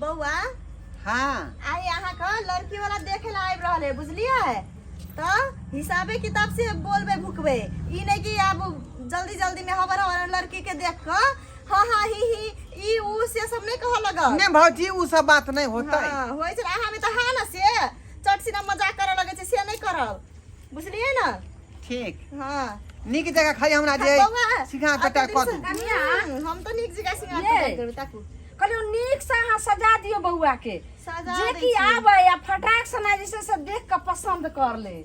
बौआ। हाँ। आइ अहाँके लड़की वाला देखे ला आबि रहल है, बुझलियै? तऽ हिसाबे किताब से बोलबै भुकबै, ई नहि कि आब जल्दी जल्दी में हबर हबर लड़की के देख कऽ हाँ हाँ ही ही ई ऊ से सब नहीं कहऽ लगत। नहीं भौजी, उ सब बात नहीं होतै। हाँ, होइ छै अहाँ में तऽ हाँ न से चट सिना मजाक करऽ लगै छै, से नहीं करब, बुझलियै ने? ठीक। हाँ। नीक जगह खाली हमरा जे बौआ, सिंघार पटा अते कऽ दिन दू। से- कनिया। हम तऽ नीक जगह सिंघार ये। पटा करबै, ताकू। कहलियौ नीक से अहाँ सजा दियौ बौआ के, सजा जे दै कि छी। आबै आ फटाक से ना जे छै से देख के पसंद कर ले।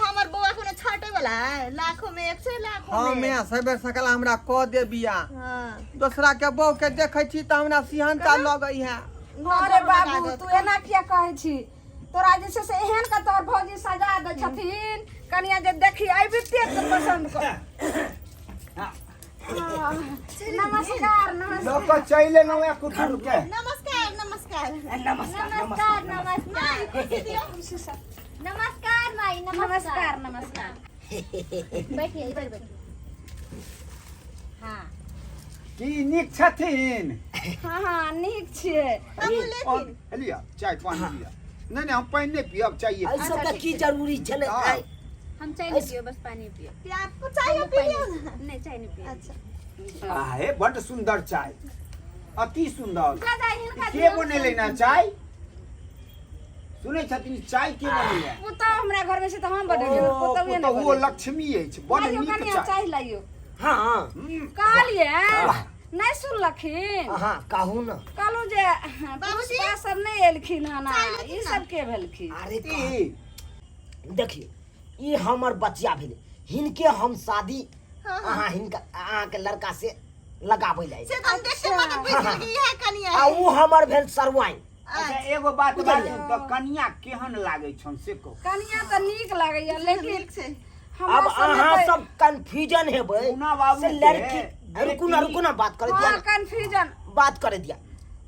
हमर बौआ कोनो छाटे वाला है, लाखों में एक छै, लाखों हाँ में। मैं सबेर सकल हमरा कऽ दे बिया। हाँ। दोसरा के बहू के देखै छी तऽ हमरा सिहनता लगै है। अरे बाबू, तू एना किया कहै छी? तोरा जे छै से एहन के तोहर भौजी सजा दै छथिन कनिया जे देखी अबिते तऽ पसंद कर। नमस्कार नमस्कार। लोक चलि एलहुँ हेँ कुटुम के। नमस्कार नमस्कार। नमस्कार नमस्कार नमस्कार। खुशी दियौ। नमस्कार माई। नमस्कार नमस्कार। बैठिए, इधर बैठिए। हाँ। की नीक छथिन? हाँ हाँ, नीक छियै। हमहूँ लेथिन। लिअ चाय पानी लिअ। नहीं नहीं, हम पानि नहीं पियब, चाहिए। एहि सबके की जरूरी छलै? हाँ। आइ हम चाय नहीं पियो, बस पानी पियो। प्याज चाय पी लियौ ने। नहीं, चाय नहीं पियो। अच्छा। आहे, बड्ड सुंदर चाय, अति सुंदर। दादा, हिनका के दियौ। बनेलै ना चाय? सुनै छथिन, चाय के बनेलै? पुतहु हमरा घर में से तऽ हम बनेलियै, ओ, पुतहुए नहि पुतहुओ बनेलियै। लक्ष्मी अछि, बड्ड लाइयो नीक कनिया, चाय। चाय लाइयो। हाँ। कहलियै नहि सुनलखिन? हाँ, कहू ने। कहलहुँ जे बाबूजी? पुष्पा सब नहि एलखिन हन, चाय लेथिन ई ना? सब के भेलखिन? अरे ई देखियौ, ई हमर बचिया भेलै, हिनके हम शादी हाँ, हाँ। अहाँ हिनका अहाँके लड़का से लगाबै लए। से तऽ हम देखते मात्र बुझि गेलियै कि इएह कनिया आ है। उ हमर भेल सरवाइन। अच्छा, एगो बात बुझलियै? बाजू तऽ कनिया केहन लागै छन से कहू। कनिया तऽ नीक लागैया, लेकिन नीक छै। हमरा अब सबमे अहाँ तऽ- सब कंफ्यूजन हेबै मुन्ना बाबू से के लड़की, रुकू ना, रुकू ना, बात करे दिया हाँ ना। कंफ्यूजन बात करे दिया।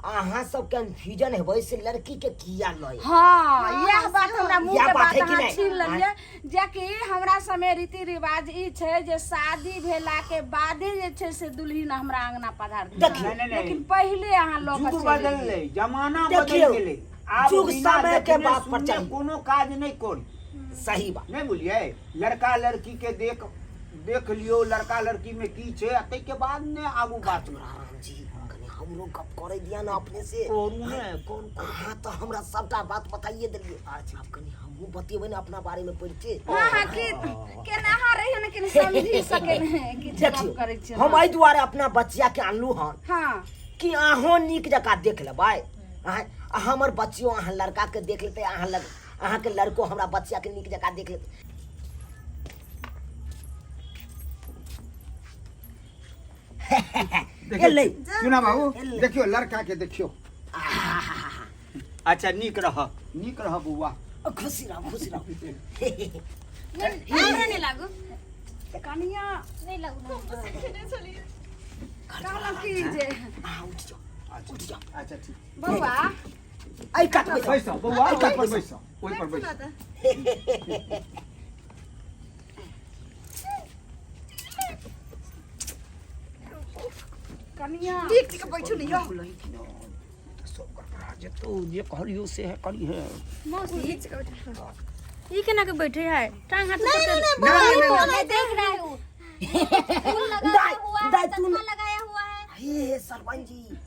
अहाँ सब कंफ्यूजन हेबै से लड़की के किया लय। हाँ, यह बात हमरा मुंह इएह के बात बात है कि अहाँ नहि? छीन लेलियै, जेकि हमरा समय रीति रिवाज ई छै जे शादी भेला के बादे जे छै से दुल्हिन हमरा अंगना पधार। देखियौ। नहीं, नहीं, नहीं। लेकिन पहिले अहाँ लऽ युग कऽ चलि बदललै, एलियै। जमाना बदलि देखियौ, गेलै। आब युग बिना समय के देखने बात पर सुनने चाही। कोनो काज नहि करी। सही बात। नहि बुझलियै? लड़का लड़की के देख देख लियौ, लड़का लड़की में की छै, आ ताहिके बाद ने आगू बात। राम जी, कनि हमरो गप करे दिया ना अपने से। करू ने, करू। अहाँ तऽ हमरा सबटा बात बताइए देलियै। अच्छा, आब कनि हमहूँ बतेबै ने अपना बारे में परिचय। हाँ हाँ, की केना अहाँ रहियो ने कनि समझि सकै ने किछु गप देखियौ, करै छियै। हम एहि दुआरे अपना बचिया के अनलहुँ हन हाँ कि अहूँ नीक जकाँ देख लेबै आँय, आ हमर बच्चियो अहाँ लड़का के देख लेतै, अहाँ लग अहाँके लड़को हमरा बच्चिया के नीक जकाँ देख लेतै। देखियौ, एलै। सुना बाबू, एलै। देखियौ लड़का के देखियौ। अच्छा, नीक रह, नीक रह बौआ। खुशी रहू, खुशी रहू। हमरा नहीं लागू। कनिया नहीं लागू। कहलहुँ की जे अहाँ उठि जाउ। अच्छा, उठ जाओ। अच्छा ठीक। बौआ। एहि कात बैसू। बैसो बौआ, ओहि पर बैसो, ओहि पर बैठू ना बैसो। तऽ। कनिया ठीक ठीक, बैठू ने यौ। सब गड़बड़ा जेतौ, जे कहलियौ से करी है। मौसी, ई केना के बैठे है? टांग हाथ नहीं नहीं नहीं, नहीं, नहीं, बौआ, नहीं। मैं देख रहा हूँ, फूल लगाया दाई, हुआ है, दाई, तू चश्मा लगाया हुआ है। हे सरपंच जी,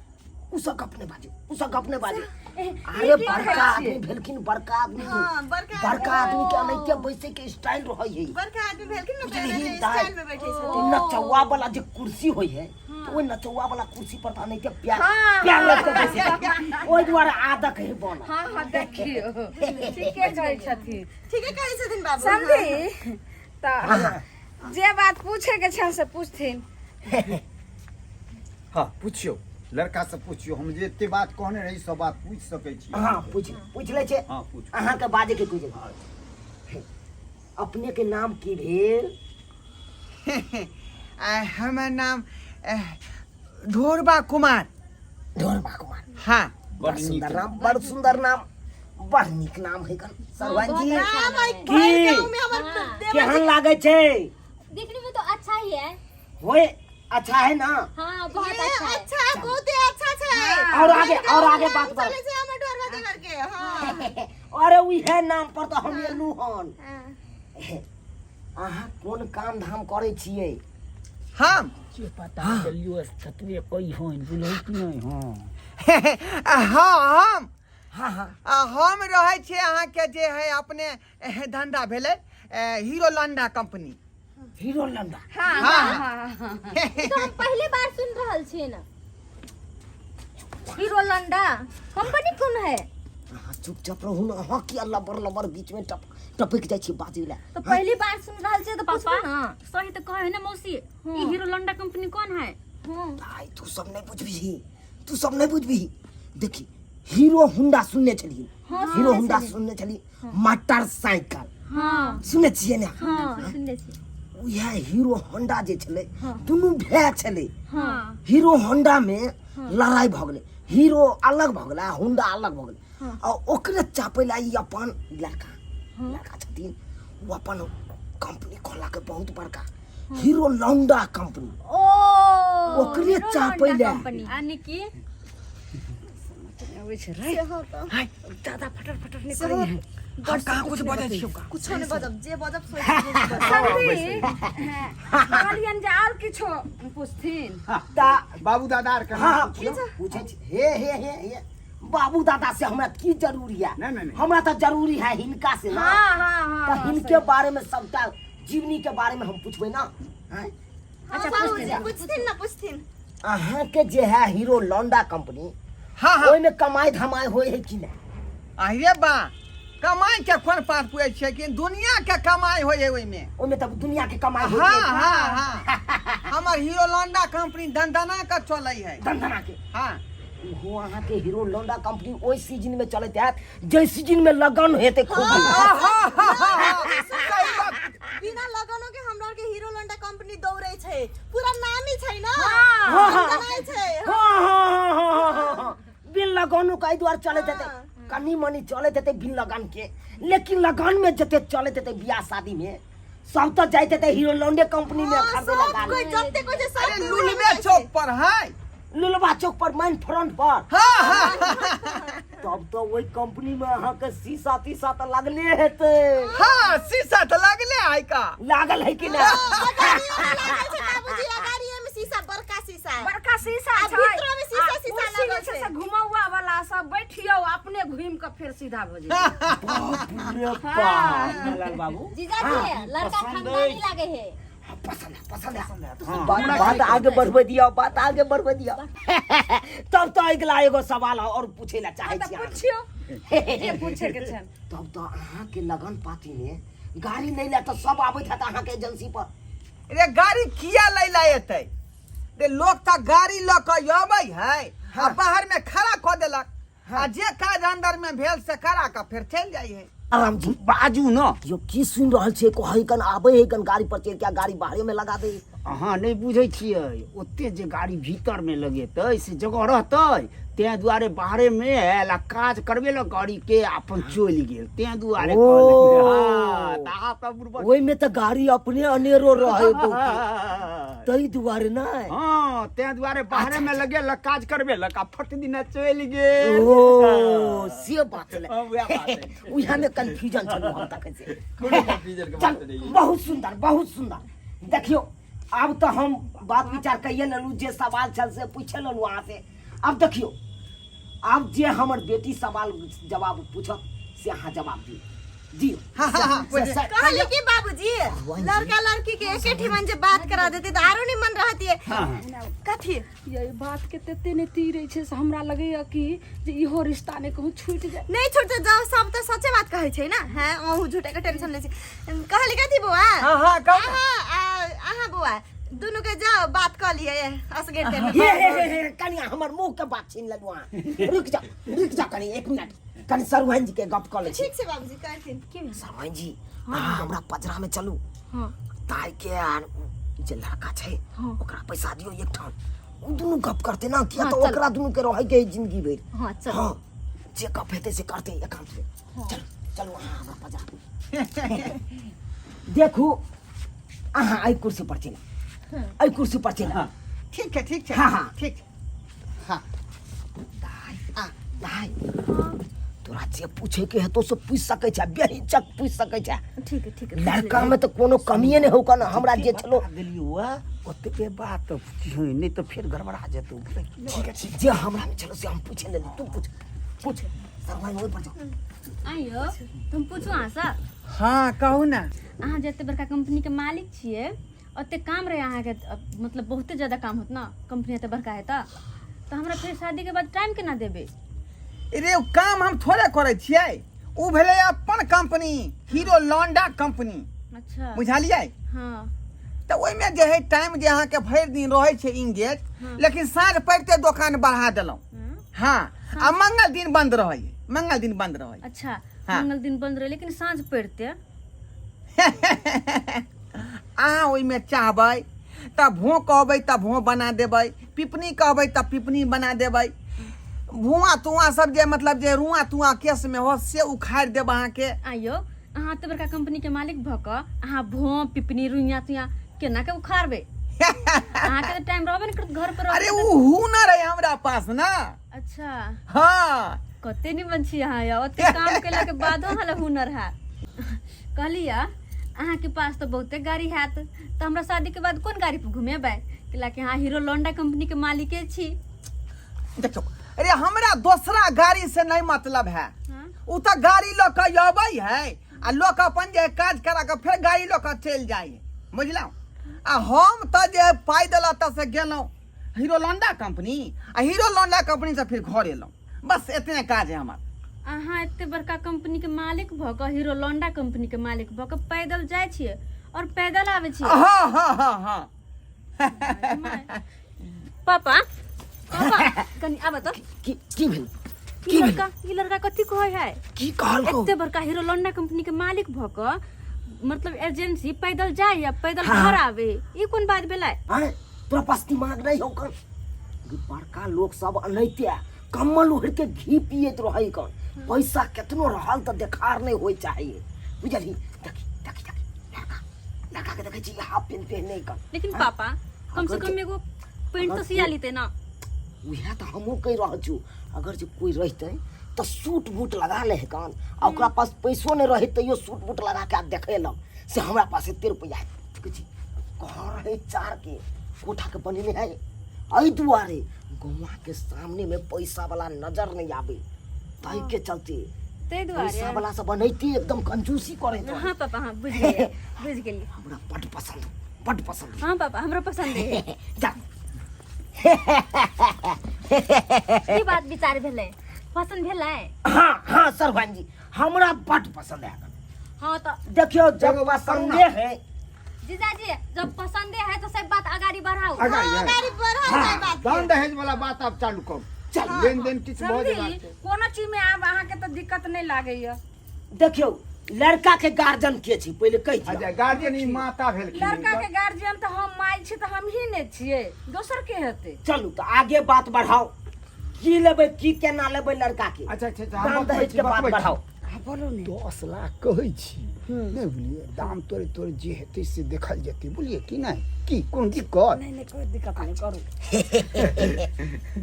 उ सब गप नहि बाजू, उ सब गप नहि बाजू। अरे की बड़का कहै आदमी छियै? भेलखिन, बड़का आदमी। हाँ, बड़का बड़का आदमी के अनाहिते बैसे के स्टाइल रहै है। बड़का आदमी भेलखिन ने, बुझलिही पहिले दाइ? स्टाइल में बैठे छथिन। नचौआ वाला जे कुर्सी होइ है, तऽ ओहि नचौआ वाला कुर्सी पर तऽ अनाहिते प्यार हाँ, प्यार लग के बैसै छै। ओहि दुआरे आदत है बनल। हाँ हाँ, देखियौ, ठीके कहै छथिन। ठीके कहै छथिन बाबू। समझी तऽ जे बात पूछे के छनि से पूछथिन। हाँ, पूछियौ लड़का से, पूछियौ। हम जे एते बात कहने रही सब बात पूछि सकै छी। हाँ, पूछ पूछ लै छै। हाँ, पूछ। अहाँके बाजे के कोई जरूरत। अपने के नाम की भेल? आ, हमर नाम ढोरबा कुमार। ढोरबा कुमार? हाँ। बड़ बड़ नीक सुंदर नाम, बड़ सुंदर नाम, बड़ नीक नाम है कन सरवन जी। नाम है की? भरि गाँव में हमर हाँ। देवर। केहन लागै छै? देखने में तो अच्छा ही है। होए। अच्छा है ना? हाँ बहुत ये अच्छा है। अच्छा है, बहुत ही अच्छा छै। और आगे, और आगे बात बढ़। चलै छै हमर ढोरबा देवर के। हाँ। अरे उहे नाम पर तऽ हम एलू हन। हाँ। अहाँ कोन काम धाम करै छियै? हम से पता चलियो ततबे कही हन बुझै कि नहि? हँ हाँ, हम हाँ हाँ आ, हम रहै छियै अहाँके जे है अपने धंधा भेलै Hero Honda company. Hero Honda? हाँ। हाँ। हाँ हाँ। ई तो हम पहली बार सुन रहल छियै ना, हीरो लंडा कंपनी कोन है? अहाँ चुपचाप रहू ना। अहाँ किया लबर लबर बीच में टप टपकि जाइ छियै बाजै लए? तो पहली बार सुन रहल छियै तो पापा पूछबो ना। सही तो कहे है ना मौसी, ई हीरो लंडा कंपनी कौन है? हाँ। भाई, तू सब नहीं बुझबिही, तू सब नहीं बुझबिही। देखी, हीरो होंडा सुनने छलियै? हीरो होंडा सुनने छलियै, मोटरसाइकिल। हाँ। सुनने छियै ने? हाँ, सुनने छियै। उएह हीरो होंडा जे छलै, दुनू भाय छलै। हाँ। हीरो होंडा में लड़ाई भऽ गेलै, हीरो अलग भऽ गेलै आ होंडा अलग भऽ गेलै। आ ओकरे चापै लए ई अपन लड़का लड़का छथिन, ओ अपन कंपनी खोललकै बहुत बड़का, हीरो लौंडा कंपनी। ओ ओकरे हीरो चापै लौंडा लए। कंपनी। आ निकी अबै छै रे, दादा फटर फटर नहि करै है। हम कहाँ कुछ बजै छियौ का? कुछो नहि बजब, जे बजब सोचि। संगी कहलियनि जे आर किछो पुछथिन? ता बाबू दादा आर के हाँ हाँ पुछियौ। पूछै छी। हे हे हे हे, बाबू दादा से हमरा की जरूरी है? नहीं, नहीं, नहीं। हमरा तऽ जरूरी है हिनका से ना। हाँ हाँ हाँ। तऽ हिनके बारे में सबटा जीवनी के बारे में हम पूछबै ना, आँय? अच्छा, बाबूजी पूछथिन ना, पूछथिन। अहाँके जे है हीरो लौंडा कंपनी, हाँ हाँ, ओहिमे कमाई धमाई होइ है कि नहि? अरे बा, कमाई के कोन पात पुए छै कि दुनिया के कमाई होइ है ओहिमे। ओहिमे तऽ दुनिया के कमाई होइ हाँ है। हाँ हाँ, हमर हीरो लौंडा कंपनी दनदना के चलै है। दनदना के। हाँ। ओहो अहाँके हीरो लौंडा कंपनी ओहि सीजन में चलैत हैत जै सीजन में लगन हेतै खूब। सही बात। बिना लगनो के हमरा के हीरो लौंडा कंपनी दौड़ै छै, पूरा नामी छै ना। हाँ, हाँ। दनदनाइ छै। हाँ हाँ हाँ हाँ हाँ, बिन लगनो के एहि दुआरे चलैत हेतै। कनी मनी चलैत हेतै बिन लगन के, लेकिन लगन में जते चलैत हेतै, बियाह शादी में सब तऽ जाइत हेतै हीरो लौंडे कंपनी में हाँ, खरीदे ला सब गाड़ी। कोई जते कोई छै, सब अरे कोई लुलबे उहे में चौक पर है। लुलबा चौक पर, मेन फ्रंट पर। हाँ हाँ। तब तो ओहि कंपनी में अहाँके शीशा तीसा तऽ लगले हेतै। हाँ, शीशा तऽ लगले है का। लागल है कि ना? हाँ, गाड़ियो में लागल छै बाबूजी, आ गाड़ियो में शीशा, बड़का शीशा। बड़का शीशा आ छै। भीतरो में शीशा आ शीशा कुर्सी लागल जे छै छै। से घुमौआ वाला, सब बैठियौ अपने घुमि कऽ फेर सीधा भऽ जेतै। बाप रे बाप। लाल बाबू। जीजाजी, लड़का पसंद खानदानी अछि। लागे है। हाँ, पसंद है, पसंद है। हाँ, बात हमरा बात ठीक आगे बढ़बै दियौ, बात आगे बढ़बै दियौ। तब तऽ अगिला एगो सवाल और पूछै ला चाहै तऽ छी अहाँ। पुछियौ जे पूछे के छनि। तब तऽ अहाँके लगन पाती में गाड़ी नहि ले तऽ सब आबैत हैत अहाँके एजेंसी पर। रे, गाड़ी किया लै ला एतै रे? लोग तऽ गाड़ी लऽ कऽ अबै है आ बाहर में खड़ा कऽ देलक, आ जे काज अंदर में भेल से करा कऽ फेर चलि जाइ है। आराम जी। बाजू न। यो की सुनि रहल छियै? कहै कन आबै है कन गाड़ी पर चढ़ि के आ गाड़ी बाहरे में लगा दे। अहाँ नहि बुझै छियै, ओते जे गाड़ी भीतरमे लगेतै से जगह रहतै? तें दुआरे बाहरेमे आयल आ काज करबेलक गाड़ीके आ अपन चलि गेल, तें दुआरे ओ। कहलक। हँ, तऽ अहाँ सब बुड़बक। ओहिमे तऽ गाड़ी अपने अनेरो रहै बहुते, ताहि दुआरे नहि। हँ, तें दुआरे बाहरेमे लगेलक, काज करबेलक आ फट दिना चलि गेल। ओ से बात छलै। हँ, उएह बात अछि। उएहमे कंफ्यूजन छलहुँ हम तखन से। कोनो confusion के बात चल नहि। बहुत सुंदर, बहुत सुंदर। देखियौ, आब तऽ हम बात विचार कहिए लेलहुँ, जे सवाल छल से पूछे लेलहुँ अहाँ से। आब देखियौ, आब जे हमर बेटी सवाल जवाब पूछत से अहाँ जवाब दियौ, दियौ। हाँ, हाँ, हाँ, से- से- कहली कि बाबूजी, लड़का लड़की के एके ठिमन जे बात करा देते तऽ आरो निमन रहती। कथी? ये बात के तते ने तीरै छै से हमरा लगैया कि जे इहो रिश्ता ने कहूँ छूटि जाय। नहीं छूटते जाओ, सब तऽ सच्चे बात कहै छै ना। हैं, अहूँ झूठे के टेंशन लै छी। कहली कथी बौआ? हाँ हाँ, कहू। अहाँ अहाँ बौआ दुनू के जाओ, बात कऽ लियै असगेर के। हे हे हे हे, कनिया हमर मुंह के बात छीन लेलहुँ अहाँ। रुकि जाउ, रुकि जाउ कनि, एक मिनट, कनि सरवहन जी के गप कऽ लै छी। ठीक छै बाबूजी, करथिन। सरवहन जी, अहाँ हमरा पजरा में चलू। हाँ। ताई के आर जे लड़का छै, हाँ। ओकरा पैसा दियौ एक ठाम, ओ दुनू गप करते ना, किया हाँ, तऽ चल। ओकरा दुनू के रहै के है जिंदगी भरि। हाँ, चल। हाँ, जे गप हेतै से करते एकांत में। चलू चलू अहाँ हमरा पजरा। देखू, अहाँ एहि कुर्सी पर चलि आउ। एहि कुर्सी पर चलि आउ। ठीक छै, ठीक छै। हाँ, हाँ। ठीक छै। हाँ। दाइ, आ, दाइ, तोरा जे पूछे के हेतौ से पूछि सकै छै, बेहिचक पूछि सकै छै। ठीक है, ठीक है। लड़का में तऽ कोनो कमिए नहि होगा ना, हमरा जे छलो बता देलियौ आ ओतबे बात पुछियौ, नहि तऽ फेर गड़बड़ा जेतौ। ठीक है, ठीक। जे हमरा में छलो से हम पूछे लेली, तू पूछ, पूछ सरवाइन ओहि पर जाओ। आइयो तुम पूछू अहाँसँ। हाँ, कहू ना। अहाँ जते बड़का कंपनी के मालिक छियै, ओते काम रहे अहाँके, मतलब बहुते ज्यादा काम होत ना, कंपनी एते बड़का है तऽ हमरा फेर शादी के बाद टाइम केना देबै? रे ओ काम हम थोड़े करै छियै, ओ भेलै अपन कंपनी, हीरो लॉन्डा कंपनी। अच्छा। बुझलियै? हाँ। तऽ ओहिमे जे है टाइम जे अहाँके भरि दिन रहै छै इंगेज, लेकिन साँझ पड़िते दोकान बढ़ा देलहुँ। हाँ, आ मंगल दिन बंद रहै, मंगल दिन बंद रहै। अच्छा। हाँ। मंगल दिन बंद रहे, लेकिन साँझ पड़िते अहाँ ओहिमे चाहबै तऽ भों कहबै तऽ भों बना देबै, पिपनी कहबै तऽ पिपनी बना देबै, भुआ तुआ सब जे मतलब जे रुआ तुआ केशमे हो से उखाड़ि देब अहाँके। आइयो अहाँ एते बड़का कंपनी के मालिक भऽ कऽ अहाँ भों पिपनी रुइया तुइया केना के उखाड़बै? अहाँके तऽ टाइम रहबे ने करत घर पर। अरे ओ हुनर है हमरा पास ना। अच्छा। हाँ। कते निमन छी अहाँ यौ, ओते काम केला के बादो अहाँ लग हुनर है। कहलियै अहाँके पास तऽ बहुते गाड़ी हैत, तऽ हमरा शादी के बाद कोन गाड़ी पर घुमेबै? कैलाकि अहाँ हीरो लोंडा कंपनी के मालिके छी। देखियौ, अरे हमरा दोसरा गाड़ी से नहीं मतलब है। हाँ? उ तऽ गाड़ी लऽ कऽ अबै है आ लोक अपन जे काज करा कऽ फेर गाड़ी लऽ कऽ चलि जाइ है, बुझलहुँ? आ हम तऽ जे पाइ देलक तऽ से गेलहुँ हीरो लोंडा कंपनी, आ हीरो लोंडा कंपनी से फिर घर एलहुँ, बस एतने काज है हमर। अहाँ एते बड़का कंपनी के मालिक भऽ कऽ, हीरो लोंडा कंपनी के मालिक भऽ कऽ पैदल जाइ छियै और पैदल आबै छियै? हाँ हाँ हाँ हाँ। पापा, पापा, कनि आबऽ तऽ। की की भेल? ई की भेल? लड़का, ई लड़का कथी कहै है? की कहलकौ? एते बड़का हीरो लोंडा कंपनी के मालिक भऽ कऽ मतलब एजेंसी पैदल जाय या पैदल हाँ। घर आवे, ई कोन बात भेलै? आँय, तोरा पास दिमाग नहीं हो कन? ई बड़का लोग सब अनैते कम्बल ओढ़ के घी पियत रहै कन, पैसा केतनो रहल तऽ देखार नहीं होय चाहिए, बुझलही? देखी देखी देखी, लड़का लड़का के देखै छी हाफ पेंट पहनने कन। लेकिन पापा, कम से अगर कम जे- एगो पेंट अगर तऽ सिया कोइ- लेते ना। उएह तऽ हमहूँ कहि रहल छी, अगर जे कोइ रहितै तऽ सूट बूट लगा ले कान, आ ओकरा पास पैसो नहि रहै तैयो सूट बूट लगा के आ देखेलक से हमरा पास एते रुपैआ है। देखै छी घर है चार के कोठा के बनेने है, एहि दुआरे गौवा के सामने में पैसा वाला नजर नहीं आबे, ताहि के चलते ताहि दुआरे पैसा वाला सब बनैते एकदम कंजूसी करे। हाँ पापा, हाँ, बुझि गेलियै, बुझि गेलियै। हमरा बड पसंद, बड पसंद। हाँ पापा, हमरा पसंद है। जा। की बात विचार भेलै? पसंद भेलै? हाँ हाँ सरवान जी, हमरा बड पसंद है। हाँ तऽ देखियो जब एगो बात करू ना। पसंदे है जीजाजी, जब पसंदे है तो सब बात अगाड़ी बढ़ाओ। अगाड़ी है। गाड़ी बढ़ल जाय बात के। दान दहेज वाला बात आब चालू करू। चल। लेन देन किछु भऽ समझी जेबाक छै। कोनो चीज में आब अहाँके तऽ दिक्कत नहीं लागैया। देखियो लड़का के गार्जियन के छी पहिले कहि दियौ। अच्छा, गार्जियन ई माता भेलखिन। लड़का के गार्जियन तऽ हम माय छी, तऽ हम ही ने छियै, दोसर के हेतै? चलू तऽ आगे बात बढ़ाओ, की लेबै की केना लेबै लड़का के। अच्छा अच्छा अच्छा, हम दान बतबै दहेज छी, के बात बतबै छी। बढ़ाओ। हाँ, बोलू ने। 10 लाख कहै छी, नहि बुझलियै? दाम तोड़े तोड़े जे हेतै से देखल जेतै, बुझलियै कि नहि? की कोनो दिक्कत? नहीं नहीं, कोई दिक्कत नहीं, करू।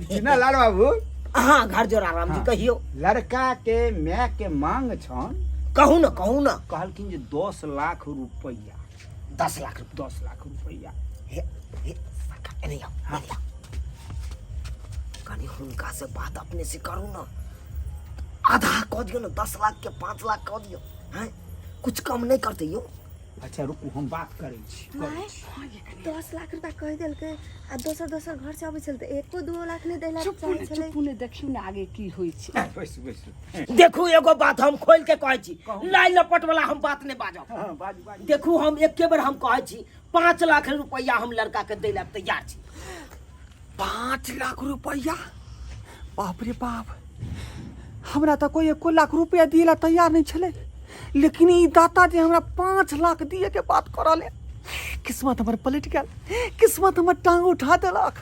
कि ना लाल बाबू? हाँ, घर जोड़ा राम जी। हाँ। कहियो। लड़का के माय के मांग छन। कहू ना, कहू ना। कहलखिन जे 10 लाख रुपैआ। 10 लाख रुपैआ? 10 लाख रुपैआ। हे हे सरकार, एने आओ, एने आओ। कनी हुनका से बात अपने से करू ना, आधा कऽ दियौ ने, 10 लाख के 5 लाख कऽ दियौ, हैं, कुछ कम नहीं करते यौ। अच्छा रुकू, हम बात करै छी, करै छी। 10 लाख रुपया कहि देलकै आ दोसर दोसर घर से अबै छल तऽ एको दू लाख नहि दै ला चुपू चाहै ने, छलै। चुपू ने, देखियौ ने आगे की होइ छै। बैसू बैसू। देखू एगो बात हम खोल के कहै छी, लाइ लपट वाला हम बात नहीं बाजब। हाँ, बाजू बाजू। देखू हम एके बेर हम कहै छी, 5 लाख रुपया हम लड़का के दै ला तैयार छी। 5 लाख रुपया? बाप रे बाप, हमरा तऽ कोइ एको लाख रुपया दिए ला तैयार नहीं छलै, लेकिन ई दाता जे हमरा 5 लाख दिए के बात करल है, किस्मत हमर पलटि गेल, किस्मत हमर टांग उठा देलक।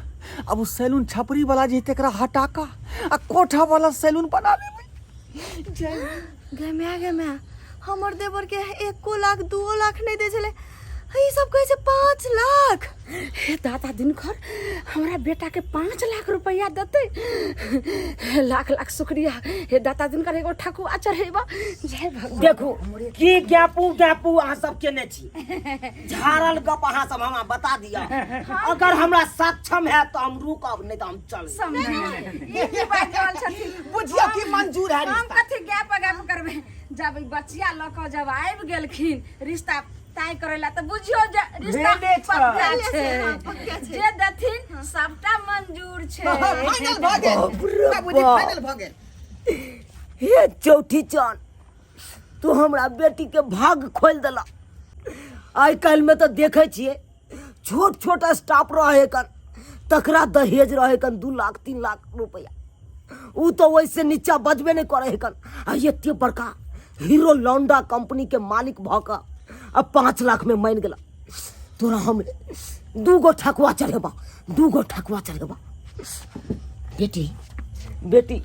अब ओ सैलून छपरी वाला जे है तकरा हटा कऽ आ कोठा वाला सैलून बना लेबै। जय गे माय, गे माय, हमर देवर के एको लाख दूओ लाख नहीं दै छलै, ई सब कहै छै 5 लाख। हे दादा दिनकर, हमरा बेटा के 5 लाख रुपया देते। लाख लाख शुक्रिया हे दादा दिनकर। एगो ठकुआ चढ़ेबा, जय भगवान। देखू की गैपू गैपू अहाँ सब केने छी, झाड़ल गप अहाँ सब हमरा बता दिअ। अगर हमरा सक्षम है तो हम रुकब, नहीं तो हम चल। ई की बाजि रहल छथिन? बुझियौ कि मंजूर है हम रिश्ता। कथी गैप गैप करबै? जब ई बचिया लऽ कऽ जब आबि गेलखिन रिश्ता तय करै ला, तऽ बुझियौ जे रिश्ता भेले छै। पक्का भेले छै, छै। हाँ, पक्का छै। जे देथिन सबटा मंजूर छै। फाइनल भऽ गेल। बाप रे बाबूजी। बाप। फाइनल भऽ गेल। हे चौठी चान, तू हमरा बेटी के भाग खोलि देला। आइ काल्हि में तऽ देखै छियै, छोट छोट स्टाफ रहे कन, तकरा दहेज रहे कन 2 लाख 3 लाख रुपया। उ तो वैसे नीचा बजबे नहीं करे कन, आ एते बड़का हीरो लौंडा कंपनी के मालिक भऽ कऽ आ 5 लाख में मानि गेला। तोरा हम 2 गो ठकुआ चढ़ेबा, 2 गो ठकुआ चढ़ेबा। बेटी, बेटी,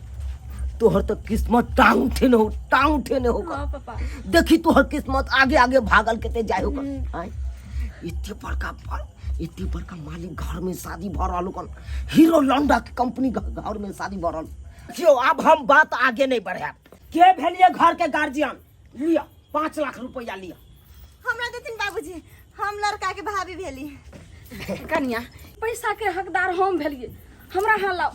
तोहर तो किस्मत टांग उठेने हो, टांग उठेने हो। हाँ पापा। देखी, तोहर किस्मत आगे आगे भागल केते जाय हो। आय एते बड़का एते बड़का मालिक घर में शादी भऽ रहल कन, हीरो लौंडा के कंपनी घर में शादी भऽ रहल। देखियौ, आब हम बात आगे नहीं बढ़ायब। के भेलिए घर के गार्जियन? लिअ, 5 लाख रुपया लिअ। हमरा देथिन बाबूजी, हम लड़का के भाभी भेली। कनिया, पैसा के हकदार हम भेलिए, हमरा यहाँ लाओ।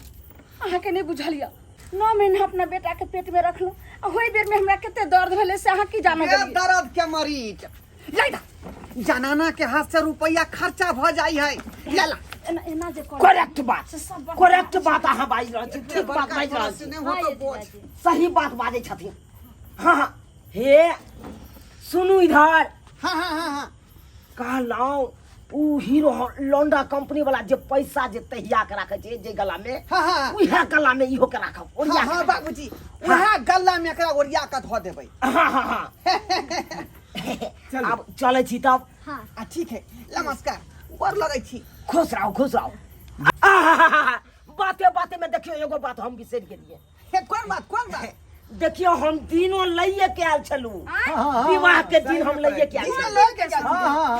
अहाँके नहीं बुझल यऽ, 9 महीना अपना बेटा के पेट में रखलहुँ आ ओहि बेर में हमरा कते दर्द भेलै से अहाँ की जानो ये गेलियै। दर्द के मरीज ले, जनाना के हाथ से रुपया खर्चा भ जाई है, ले ला। एना एना जे करब, करेक्ट बात। से सब बात। करेक्ट बात अहाँ बाजि रहल छी, ठीक बात बाजि रहल छी। नहीं हो तो बोझ। सही बात बाजै छथिन। हाँ हाँ, हे सुनू इधर। हाँ हाँ हाँ हाँ कहलहुँ, उ हीरो लौंडा कंपनी वाला जे पैसा जे तहिया के राखै छै जे गला में, हाँ हाँ उएह गला में इहो के राखब, ओरिया हाँ के। बाबूजी, वएह गल्ला में एकरा ओरिया के धो देबै। हाँ हाँ हाँ, आब चलै छी तब। आ ठीक है, नमस्कार, गोर लगै छी। खुश रहो, खुश रहो। आहाहाहा, बाते बाते में देखियो, एगो बात हम बिसरि गेलियै। हे, कोन बात, कोन बात? देखियो, हम दिनो लइए के आयल छलहुँ। विवाह के दिन हम लइए के आयल दिनो छलहुँ। लऽ के गेल छी?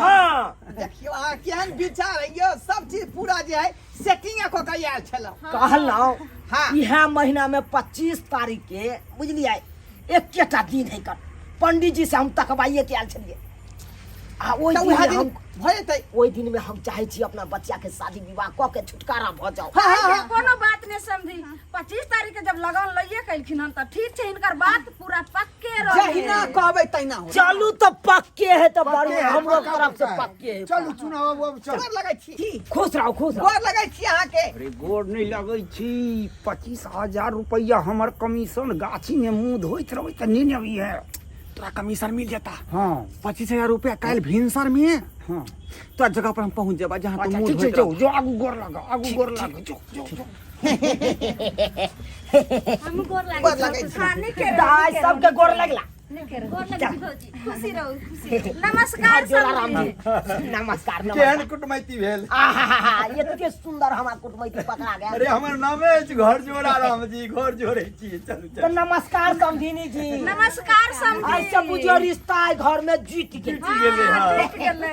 हाँ। देखियो अहाँ केहन विचार है यौ, सब चीज पूरा जे है सेटिंग कऽ के आयल छलहुँ। कहलहुँ, हाँ। इएह महीना में 25 तारीख के, बुझलियै, एकेटा दिन है कर, पंडित जी से हम तकबाइए के आयल छलियै आ ओहि तऽ दिन उएह में दिन हम भऽ जेतै। ओहि दिन में हम चाहै छी अपना बच्चा के शादी विवाह कऽ के छुटकारा भऽ जाओ। हाँ हाँ हाँ कोनो बात नहीं समझी, 25 तारीख के जब लगन लइए कैलखिन हन तऽ ठीक छै, हिनकर बात पूरा पक्के रहे। जहिना कहबै तहिना हो। चलू तऽ पक्के है तऽ बड़ी पक्के है, हमरो पक्का तरफ से पक्का है। पक्के है। चलू चुनाव अब, अब चलू। गोर लगै छी। खुश रहो, खुश रहो। गोर लगै छी अहाँके। अरे गोर नहि लगै छी, 25,000 रुपैआ हमर कमीशन। गाछीमे मुँह धोइत रहबै तऽ नहि ने अबैए। तोरा कमीशन मिल जेता। हाँ। 25,000 रुपया काल्हि भिनसर में तोरा जगह पर हम पहुंच जेबा जहाँ तू अच्छा मुंह ठीक छै। धोइत जो रहबा। जो, आगू गोर लाग, आगू गोर लाग, जो जो जो। हमहूँ गोर लागै गोर लगै छी। हाँ, नीके रहू, दाइ नीके रहू, सबके गोर लगला। नीके रहू। गोर लगै छी भौजी। खुशी रहू, खुशी रहू। नमस्कार जोड़ा राम समधी। जी, नमस्कार। केहन नमस्कार। कुटमैती भेल? आहाहाहा, एते सुंदर हमरा कुटमैती पकड़ा गया। अरे हमर नामे अछि घर जोड़ा राम जी, घर जोड़े छी। चलू। तो चलू। नमस्कार समधिनी जी। नमस्कार समधी। ऐसे बुझियो रिश्ता है घर में जीत गेल। जीत गेलै। हाँ। जीत गेलै।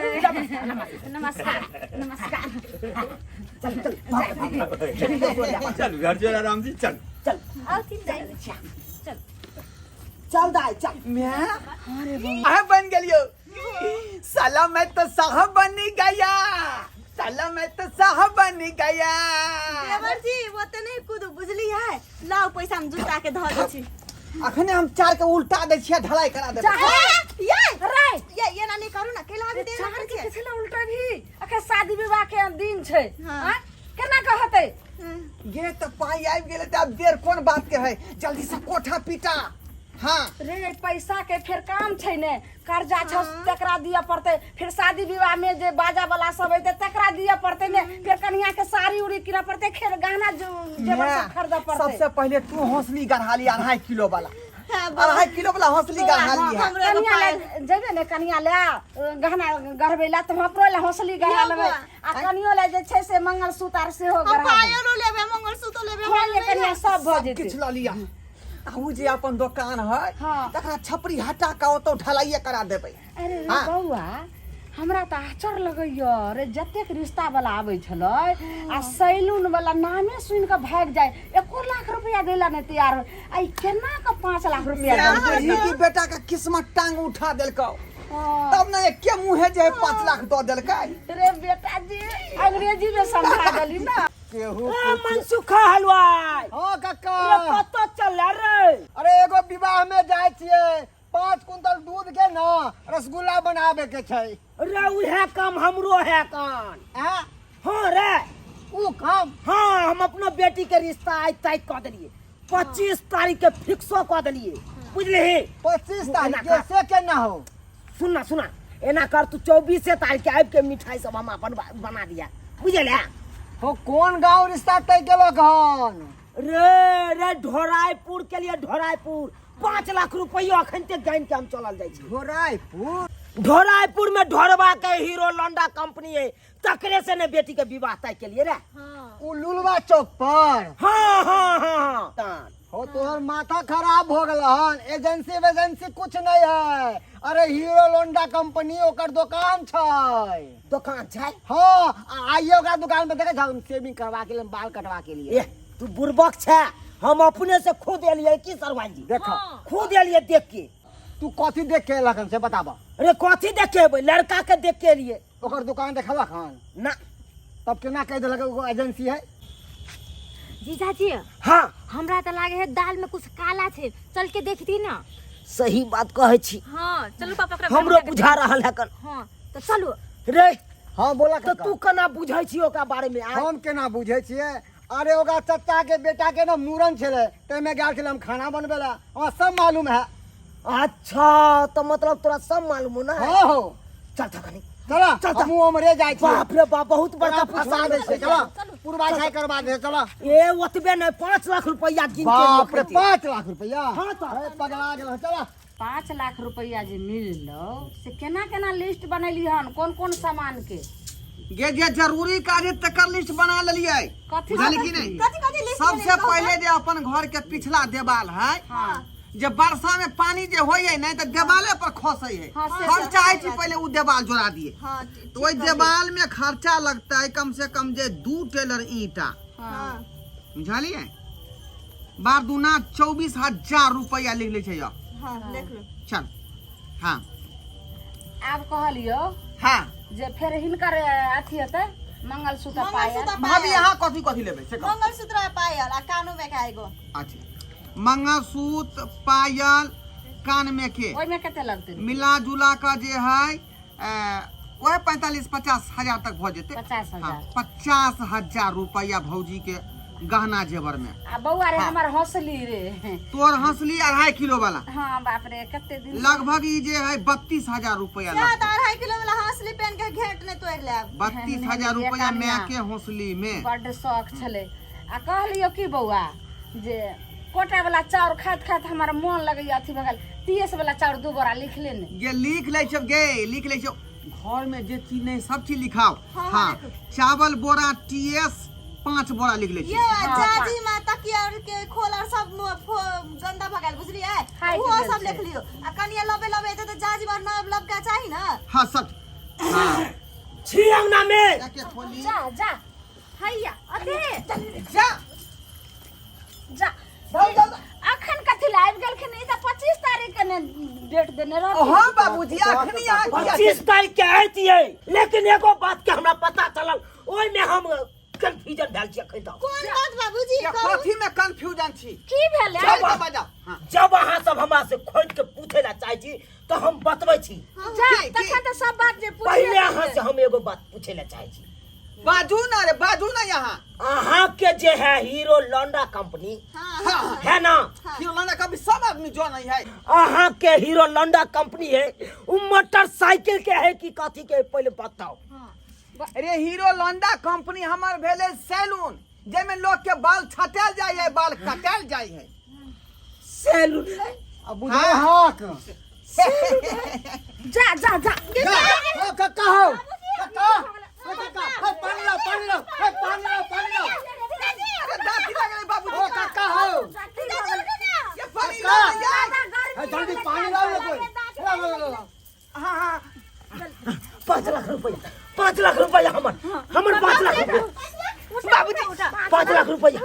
नमस्कार, नमस्कार। चल चल, भाग, भाग। चलू घर जोड़ा राम जी, चलू। चल। आउथिन दाइ, चल। चल दाइ, चल। मैं साहब बन गेलियो साला, मैं तो साहब बन गया साला, मैं तो साहब बन गया। देवर जी, वो तो नहीं कूदू, बुझली है? लाओ पैसा, हम जुटा के धऽ दै छी। अखने हम चार के उल्टा दै छियै, ढलाई करा देबै। ये रे। ये ये ना नहीं करू ना, केला भी देना। चार के किछु उल्टा भी, अखन शादी विवाह के दिन छै। हाँ। आँय? केना कहतै? गे, तऽ पाई आबि गेलै तऽ आब देर कोन बात के है? जल्दी से कोठा पीटा। हाँ। रे, पैसा के फेर काम छै ने, कर्जा छौ तकरा दिअ पड़तै, फिर शादी विवाह में जे बाजा वाला सब अइतै तकरा दिअ पड़तै ने, फिर कनिया के साड़ी उड़ी किनऽ पड़तै, खेर गहना जेवर सब खरीदऽ पड़तै। सबसे पहले तू हौसली गढ़ा ली, 2.5 किलो वाला, 2.5 किलो वाला हौसली गढ़ा ली है। हमरो एगो कनिया पायल। ले जेबै ने, कनिया ले गहना गढ़बै ला, तऽ हम अपनो ले हौसली गढ़ा यौ लेबै। बौआ। आ कनियो ले जे छै से मंगलसूत्र आर सेहो हम गढ़ा देबै। पायलो लेबै, मंगलसूत्र लेबै। हाँ, ये कनिया सब भऽ जेतै। किछु लऽ लिअ, आ उ जे अपन दोकान है, हाँ। तकरा छपरी हटा के ओतौ ढलाइए करा देबै। अरे रे हाँ। बौआ, हमरा तऽ आश्चर्य लगैया रे, जतेक रिश्ता वाला आबै छलै आ सैलून वाला नामे सुनि कऽ भागि जाय, एको लाख रुपया दै ला नहि तैयार होय, आ ई केना कऽ 5 लाख रुपया देलकै? ई की बेटा के किस्मत टांग उठा देलकौ, तब ने एके मुँहे जे है 5 लाख दऽ देलकै। रे बेटा जी, अंग्रेजी में समझा देली ना। केहू ए मनसुखा हलवाई। हाँ कक्का। रे कतऽ चल रे? अरे एगो विवाह में जाय छियै, 5 कुंटल दूध के ना रसगुल्ला बनावे के छै। रे उहे काम हमरो है कान। हैं? हाँ रे ऊ काम? हाँ, हम अपना बेटी के रिश्ता आज तय कऽ देलिए, 25 तारीख के फिक्सो कऽ देलिए, बुझलिही? 25 तारीख एना के कर। से केना हो? सुनना सुना, एना कर तू 24 तारीख के आबि के मिठाई सब हम अपन बना दिया, बुझल है? हो कोन गांव रिश्ता तय केलक हन? रे रे ढोरायपुर के लिए, ढोरायपुर 5 लाख रुपया अखन तक गाइन के हम चलल जाइ छी। ढोरायपुर? ढोरायपुर में ढोरबा के हीरो लौंडा कंपनी है, तकरे से ने बेटी के विवाह तय के लिए रे। उ लुलवा चौक पर? हाँ हाँ हाँ हाँ। हो तोहर माथा खराब हो गल हन, एजेंसी वेजेंसी कुछ नहीं है। अरे हीरो लोंडा कंपनी ओकर दुकान छै। दुकान छै? हाँ, आइए ओकरा दुकान पे देखे हम सेविंग करवा के लिए, बाल कटवा के लिए। ए तू बुड़बक छै, हम अपने से खुद एलिए की सरवान जी? देखो। खुद एलिए देख के। तू कथी देख के एलक हन से बताबा। अरे कथी देख के एबै, लड़का के देख के एलिए। ओकर दुकान देखलक हन? ना। तब केना कहि देलक एगो एजेंसी है? जीजाजी। हाँ। हमरा तऽ लागे है दाल में कुछ काला छै, चल के देखती ना। सही बात कहै छी। हाँ चलू पापा, ओकरा घर हमरो में जाके बुझा रहल है कन। हाँ तऽ चलू। रे। हाँ बोला तऽ काका। तू केना बुझै छी ओकरा बारे में? आँय? हम केना बुझै छियै? अरे ओकरा चचा के बेटा के ना मूड़न छलै, ताहिमे गेल छलै हम खाना बनबै ला, हमरा सब मालूम है। अच्छा तो मतलब तोरा सब मालूम हो ना? हाँ हो। चल चल कनी। चला, चल, चल। हमहूँ उम्हरे जाइ छियै। बाप रे बाप, बहुत बड़का तोरा फंसा पुछवा दै दै छै। छियै, चला। पुरबा छाई करवा दे, चला। ए ओतबे नहि, 5 लाख रुपया गिन के बाप रे, रखै छै। 5 लाख रुपया? हाँ तो। अरे पगला गेल, चला। 5 लाख रुपया जे मिललो से केना केना लिस्ट बनेली हन, कोन कोन सामान के? गे जे जरूरी काज है तकर लिस्ट बना लेलियै। कथी बुझलियै सब कि नहि? कथी कथी लिस्ट सबसे बनेली कहू पहिले तऽ? जे अपन घर के पिछला देवाल है, हाँ। जे वर्षा में पानी जे होइए नहि तऽ देवाले पर खसै है। हाँ, से हम तऽ चाहै छी पहिले उ देवाल जोड़ा दिए। हाँ, तो ओहि देवाल में खर्चा लगतै कम से कम जे 2 टेलर ईंटा। हाँ। बुझलियै? बार दूना 24,000 रुपया लिख लै छै यौ। हाँ, लिख लो। चल। हाँ। आब कहलियौ हाँ। जे फेर हिनकर अथी हेतै मंगलसूत्र पायल। मंगलसूत्र भाभी पायल। अहाँ कथी कथी लेबै से कहू। मंगलसूत्र आ पायल आ कानो में का एगो। अच्छा, मंगलसूत्र पायल कान में के ओहिमे कते लगतै? मिला जुला कऽ जे है वएह 45-50 हजार तक भऽ जेतै। 50,000। हाँ, 50,000 रुपया भौजी के गहना जेवर में। आ बौआ रे, हाँ। हमर हौसली रे। तोर हौसली 2.5 किलो वाला। हाँ बाप रे, कते दिन लगभग ई जे है 32,000 रुपया क्या लगतै। तो 2.5 किलो वाला हौसली पहन के घेंट नहीं तोड़ लेब। 32,000 नहीं, रुपया नहीं, माय के हौसली में। बड्ड शौक छलै। आ कहलियौ की बौआ जे कोटा वाला चाउर खाइत खाइत हमर मोन लगैया अथी भऽ गेल, टीएस वाला चाउर 2 बोरा लिख ले ने। गे लिख लै छौ, गे लिख लै छौ, घर में जे चीज नहीं सब चीज लिखाओ। हाँ, हाँ, चावल बोरा टीएस 5 बोरा लिख लै छी। ये जाजी माँ तकिया और के खोल और सब गंदा भऽ गेल, बुझलियै? फाटि ओहो गेल सब छै। लिख लियौ। आ कनिया लबे लबे एतै तऽ जाजी माँ नब लबका चाही ना। हाँ सब। हाँ। छी अंगना में। जाके खोली। जा जा। हैया अते। जा। जा। अखन कथी ला आबि गेलखिन? ई तऽ 25 तारीख के ने डेट देने रहथिन। हाँ बाबूजी, अखनी अहाँ किया 25 तारीख के ऐतियै, लेकिन एगो बात के हमरा पता चलल, ओहि में हम कंफ्यूजन भेल छी अखन तक। कोन बात बाबूजी? या कहू। कथी में कंफ्यूजन छी? की भेलै? चल तऽ बजाउ। हाँ। जब अहाँ सब हमरा से खोजि के पूछे ला चाहै छी तऽ हम बतबै छी। जा, की, की? तखन तऽ सब बात जे पुछिए पहिले अहाँ लेबै। से हम एगो बात पूछे ला चाहै छी। बाजू ना रे, बाजू ना यहाँ। अहाँ के जे है हीरो लौंडा कंपनी हाँ, है ना? हीरो लौंडा कंपनी सब आदमी जानै है। अहाँ के हीरो लौंडा कंपनी है, उ मोटरसाइकिल के है कि कथी के है, पहिले बताओ। अरे हीरो लौंडा कंपनी हमर भेलै सैलून, जाहिमे लोग के बाल छटायल जाइ है, बाल कटायल जाइ है। सैलून है? अब बुझै हक। जा जा जा। जा, ओ कक्का हो। कक्का, ओ कक्का, हे पानी लाओ, पानी लाओ, हे पानी लाओ, पानी लाओ। अरे दाँती लागलै बाबूजी। ओ कक्का हो। ये पानी लाओ, यार। हे जल्दी पानी लाओ ना कोई। लाओ, लाओ, लाओ, लाओ। हाँ, हाँ। 5 लाख रुपया, 5 लाख रुपया हमर, हमर 5 लाख रुपया। बाबूजी। 5 लाख रुपया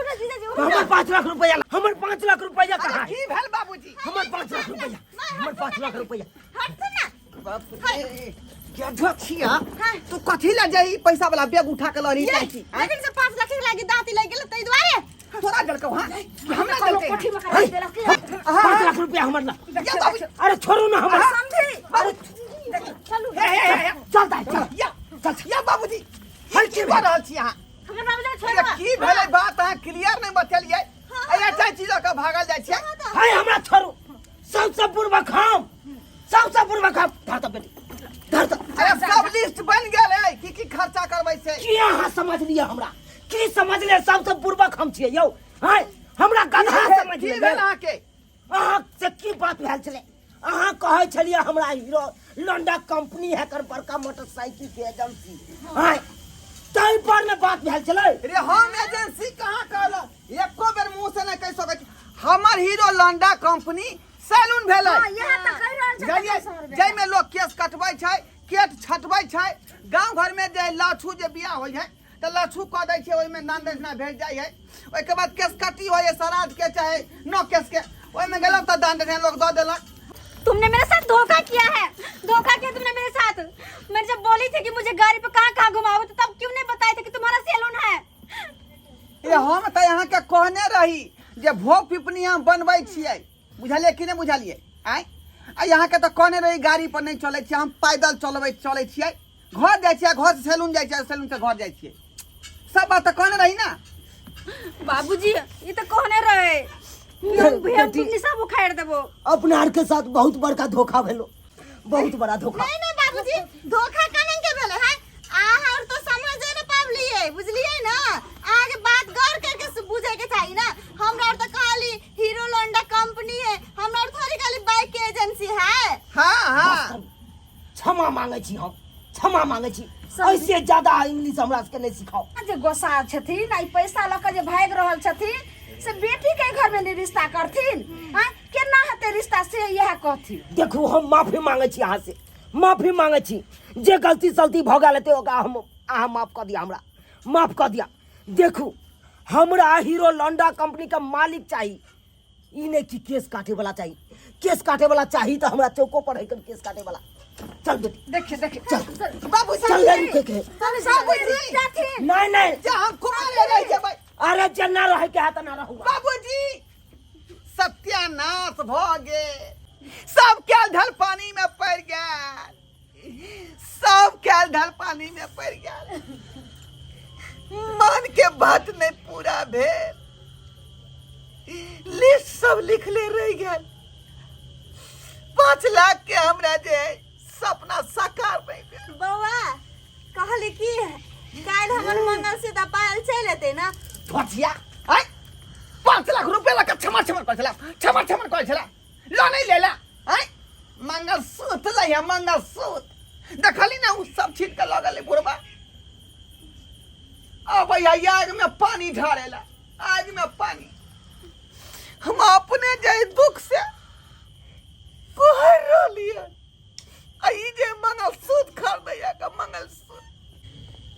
हमर, 5 लाख रुपया हमर, 5 लाख रुपया कहाँ है? की भेल बाबूजी? हमर 5 लाख रुपया, हमर 5 लाख रुपया। बाप रे, क्या छिया तू? कथी ला जाई पैसा वाला बैग उठा के लड़ी जाइ छी? लेकिन से 5 लाख के लागी दांत लग गेल तै दुआरे। तोरा देलकौ? हां, हमरा देलकै? कोठी में करा देलक की? 5 लाख रुपया हमर ला। या बाबूजी। अरे छोड़ू ना हमर। चलू। हे हे हे। चल दाइ, चल। या चल। या बाबूजी, की भऽ रहल छी अहाँ? हमर बाबूजी छोड़। ये की भेलै बात, अहाँ क्लियर नहि बतेलियै। अरे चाची लऽ कऽ भागल जाइ छियै। हाय, हमरा छोड़ू। सबसे बुढ़बा खाम, सबसे बुढ़बा खाम। धर तऽ बेटी, धर तऽ। अरे सब लिस्ट बनि गेल है, की की खर्चा करबै से। की अहाँ समझ लिअ हमरा? की समझ लिअ? सबसे बुढ़बा हम छियै यौ। हाय, हमरा गधा समझ की लिअ? भेल अहाँके? अहाँ से की बात भेल छलै? अहाँ कहै छलियै हमरा हीरो लोंडा कंपनी है कर बड़का मोटरसाइकिल के एजेंसी। हाय, ताहि पर ने बात भेल छलै। रे, हम एजेंसी कहाँ कहलहुँ? एको बेर मुँह से नहि कहि सकै छी। हमर हीरो लंडा कंपनी सैलून भेलै। हां, इएह तऽ कहि रहल छै। बुझलियै? जाहिमे लोक केश कटबै छै, केश छटबै छै। गाँव घरमे जे लहछू जे बियाह होइ है तऽ लहछू कऽ दै छै, ओहिमे दान दक्षिणा भेट जाइ है। ओहिके बाद केश कटी होइ है, श्राद्ध के चाहे नौ केश के, ओहिमे गेलहुँ तऽ दान दक्षिणा लोक दऽ देलक। तुमने मेरे साथ धोखा किया है, धोखा किया तुमने मेरे साथ। मैं जब बोली थी कि मुझे गाड़ी पे कहाँ कहाँ घुमाओ, तो तब क्यों नहीं बताए थे कि तुम्हारा सैलून है? ए, हम तऽ अहाँके कहने रही जे भोग पिपनी हम बनबै छियै, बुझलियै कि नहि बुझलियै? आँय, आ अहाँके तऽ कहने रही गाड़ी पर नहि चलै छियै हम, पैदल चलबै चलै छियै। घर जाइ छियै, घर से सैलून जाइ छियै, सैलून से घर जाइ छियै। सब बात तऽ कहने रही ना? बाबूजी, ये तो कहने रहे हम बेटी। तुमने सब उखाड़ देबो। अपना आर के साथ बहुत बड़का धोखा भेलो, बहुत बड़ा धोखा। नहीं नहीं बाबूजी, धोखा कने के भेलै है? अहाँ और तो समझे न पाबलियै, बुझलियै ना? अहाँके बात गौर करके बुझे के चाही ना। हमरा और तो कहली हीरो लोंडा कंपनी है, हमरा और थोड़ी कहली बाइक के एजेंसी है। हाँ हाँ। क्षमा मांगे छी हम, क्षमा मांगे छी। ऐसे ज्यादा इंग्लिश हमरा सबके नहीं सिखाओ। जे गोसा छथिन आ ई पैसा लऽ कऽ जे भागि रहल छथिन, से बेटी के घर में नहि रिश्ता करथिन? आँय, केना हेतै रिश्ता, से इएह कहथिन। देखू, हम माफी मांगे छी अहाँ से, माफी मांगे छी। जे गलती सलती भऽ गेल हेतै, ओकरा हम अहाँ माफ कऽ दिअ, हमरा माफ कऽ दिअ। देखू, हमरा हीरो लॉन्डा कंपनी के मालिक चाही, ई नहि कि केस काटे वाला चाही। केस काटे वाला चाही तऽ हमरा चौको पर है केस काटे वाला। चल बेटी। देखिए, देखिए। चल। बाबूजी। चल ले, रुके के। बाबूजी। नहीं नहीं। जे हम कुमारे रहि जेबै। अरे, जेना रहे के है तऽ ना रहू। बाबूजी, सत्यानाश भऽ गेल। सब कैल ढल पानी में पड़ि गेल, सब कैल ढल पानी में पड़ि गेल। मन के बात नहीं पूरा भेल, लिस्ट सब लिखले रहि गेल। 5 लाख के हमरा जे सपना साकार नहीं भेल। बौआ, कहली की, काल्हि हमर मंगल सीता पायल चलि एतै ना? भथिया, आय 5 लाख रुपया लऽ कऽ छमर छमर करै छला, छमर छमर करै छला, लऽ नहीं लेला। आय मंगलसूत्र लै है मंगलसूत्र, देखली ना, उ सब छीन के लऽ गेलै बुढ़बा। अब आग में पानी ढारेला, आग में पानी। हम अपने जे दुख से कुहर रहलियै, आ ई जे मंगलसूत्र खरीदैया का मंगलसूत्र।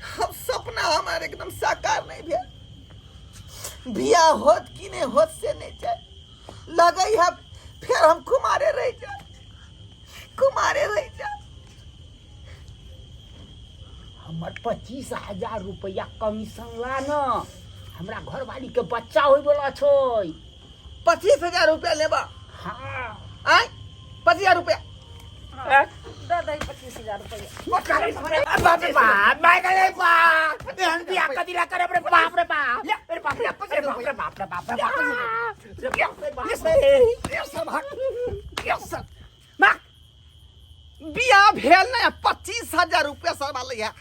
हम सपना हमार एकदम साकार नहीं भेल। बियाह होत कि नहीं होत से नहीं जाए, लगे है फिर हम कुमारे रह जाए, कुमारे रह जाए। हमर 25,000 रुपैआ कमीशन ला न, हमरा घरवाली के बच्चा होय वाला छै। 25,000 रुपया लेबा? हाँ। आय, 25,000 रुपया? दऽ दही 25,000 रुपैआ। बाप रे बाप, my गए बाप, एहन बियाह कथी ला करब रे? बाप रे बाप, अरे बाप रे, अरे बाप रे, बाप रे बाप रे बाप रे बाप रे बाप रे। ना बियाह भेल नहीं, 25,000 रुपया सरवा लिया।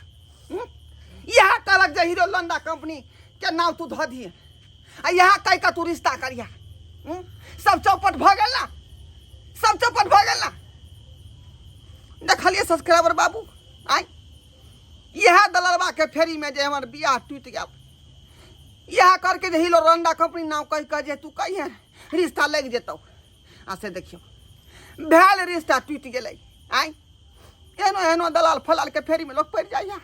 इएह कहलक जे हीरो लंडा कंपनी के नाम तू धऽ दिए आ इएह कहि कऽ तू रिश्ता करिया। सब चौपट भऽ गेल ना, सब चौपट भऽ गेल ना। देखलियै सब्सक्राइबर बाबू, आय इएह दलरबा के फेरी में जे हमर बियाह टूटि गेल। इएह करके जे हीरो रंडा कंपनी नाम कहि कऽ जे तू कहिए रिश्ता लागि जेतौ, आ से देखियौ भेल, रिश्ता टूटि गेलै। आय एहनो एहनो दलाल फलाल के फेरी में लोग पड़ जाइया।